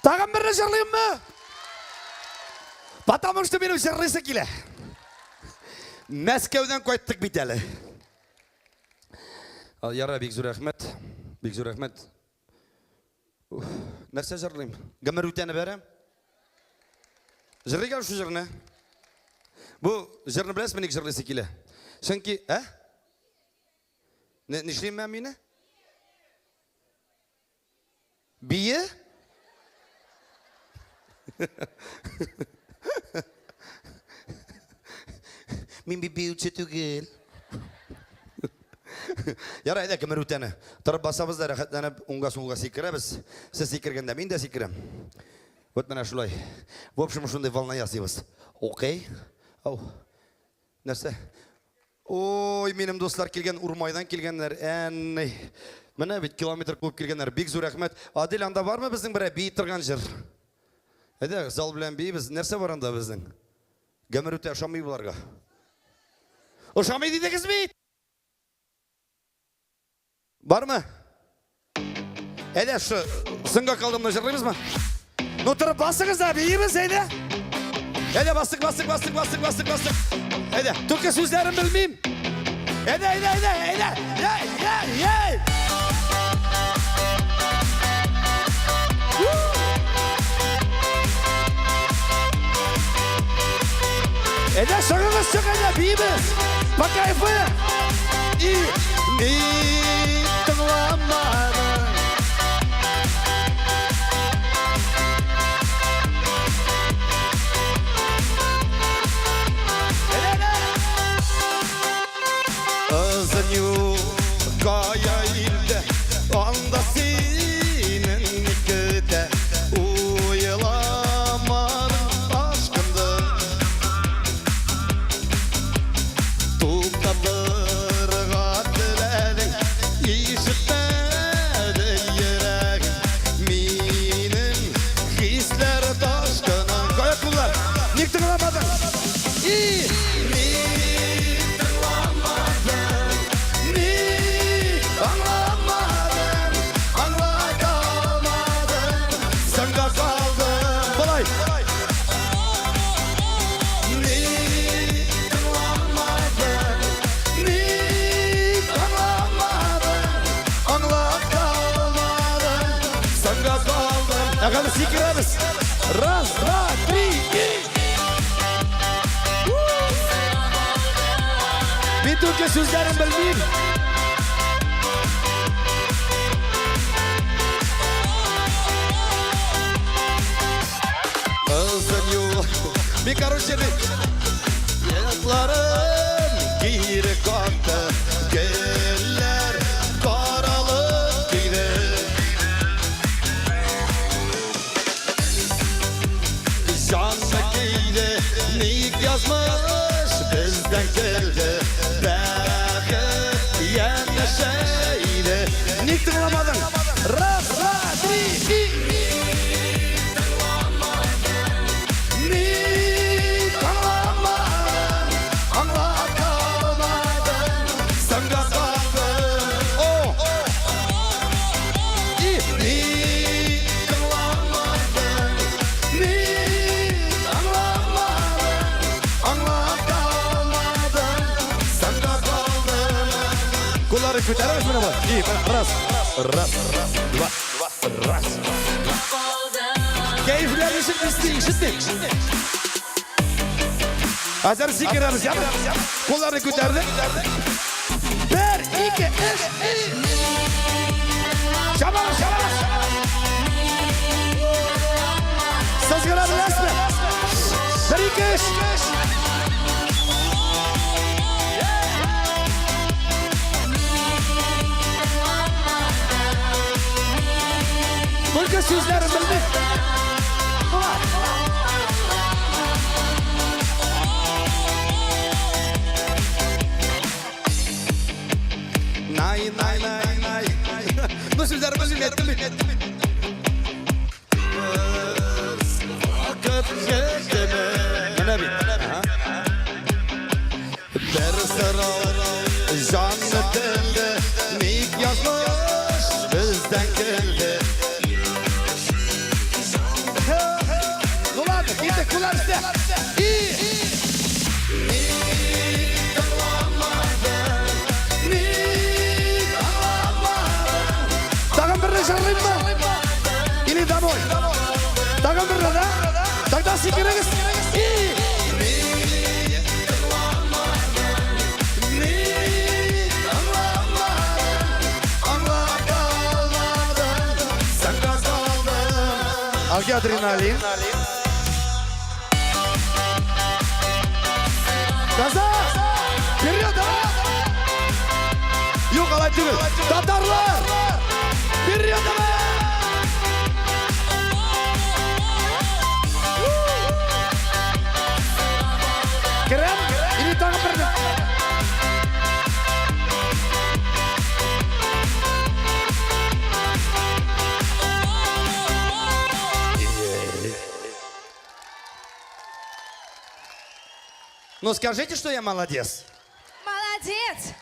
Тагын берне җырлыйммы? Потому что минем җырлыйсы килә. Мәскәүдән кайттык бит әле. Яра, бик зур рәхмәт. Бик зур рәхмәт. Нәрсә җырлыйм? Гомер үтәне бәрәм. Җырлыйк әле шул җырны. Бу җырны беләсезме, ник җырлыйсы килә? Чөнки, ә? Нишлим мен мине? Бие? Мин бит биюче түгел. Ярай, әйдә, гомер үтәне. Торып басабыз да рәхәтләнеп уңга-сулга сикерәбез. Сез сикергәндә мин дә сикерәм. Вот менә шулай. В общем, шундый волна ясыйбыз. Окей. Ау. Нәрсә? Ой, минем дуслар килгән, Урмайдан килгәннәр. Әнни. Менә бит километр куып килгәннәр. Бик зур рәхмәт. Адил, анда бармы безнең берәр бии торган җыр? Әйдә, зал белән биибез. Нәрсә бар анда безнең? Гомер үтә, ошамый боларга. Ошамый дидегез бит! Бармы? Әйдә, шу соңга калдымны җырлыйбызмы? Ну, торып басыгыз да, биибез, әйдә. Әйдә, бастык, бастык, бастык, бастык, бастык, бастык. Әйдә, только сүзләрен белмим. Әйдә, әйдә, әйдә, әйдә. Ей, ей, ей. Әйдә, чыгыгыз, чык, әйдә, биибез. По кайфу. И ник тыңламадың? Озын юл кая илдә, анда синең ни көтә? Уйламадың ашкындың. Туктатырга теләдең, ишетмәде йөрәгең. Минем хисләр ташкынын. Кая куллар? Ник тыңламадың? И ник тыңламадың? Ник аңламадың? Аңлата алмадың, соңга калдың. Болай. Ник тыңламадың? Ник аңламадың? Аңлата алмадың, соңга калдың. Ә хәзер сикерәбез. Раз, два, три, и. Мин только сүзләрен белмим. Озын юл. Мин, короче, Ятларым кире какты, гөлләр каралып көйде. Җанны көйде, ник язмыш бездән көлде, бәхет янәшә иде. Ник тыңламадың? Раз, два, три, и. Ник аңламадың, аңлата алмадың, соңга калдың. О! И ник тыңламадың, ник аңламадың, аңлата алмадың, соңга калдың. Куллары күтәрәбез менә болай. И, менә раз, раз, два, раз. Кәефләр ничек исти, ишетмим. Хәзер сикерәбез, яме? Кулларны күтәрдек. Бер, ике, өч, и. Чабабыз, чабабыз. Сызгыра беләсезме? Бер, ике, өч. Только сүзләрен белмим. Най, най, най, най. Ну, сүзләрен белмим, әйттем бит. Вакыт җиттеме? Менә бит. Бер сорау җанны телде, ник язмыш бездән көлде? Или домой? Тагын берне, да? Тогда сикерегез. И Ни аңламадым, аңлата алмадым, сәнгә калдым. А где адреналин? Казах! Вперед, давай! Юҡ, алай түгел. Татарлар! Вперед, давай! Керәм или тагын берне? Ну скажите, что я молодец. Молодец!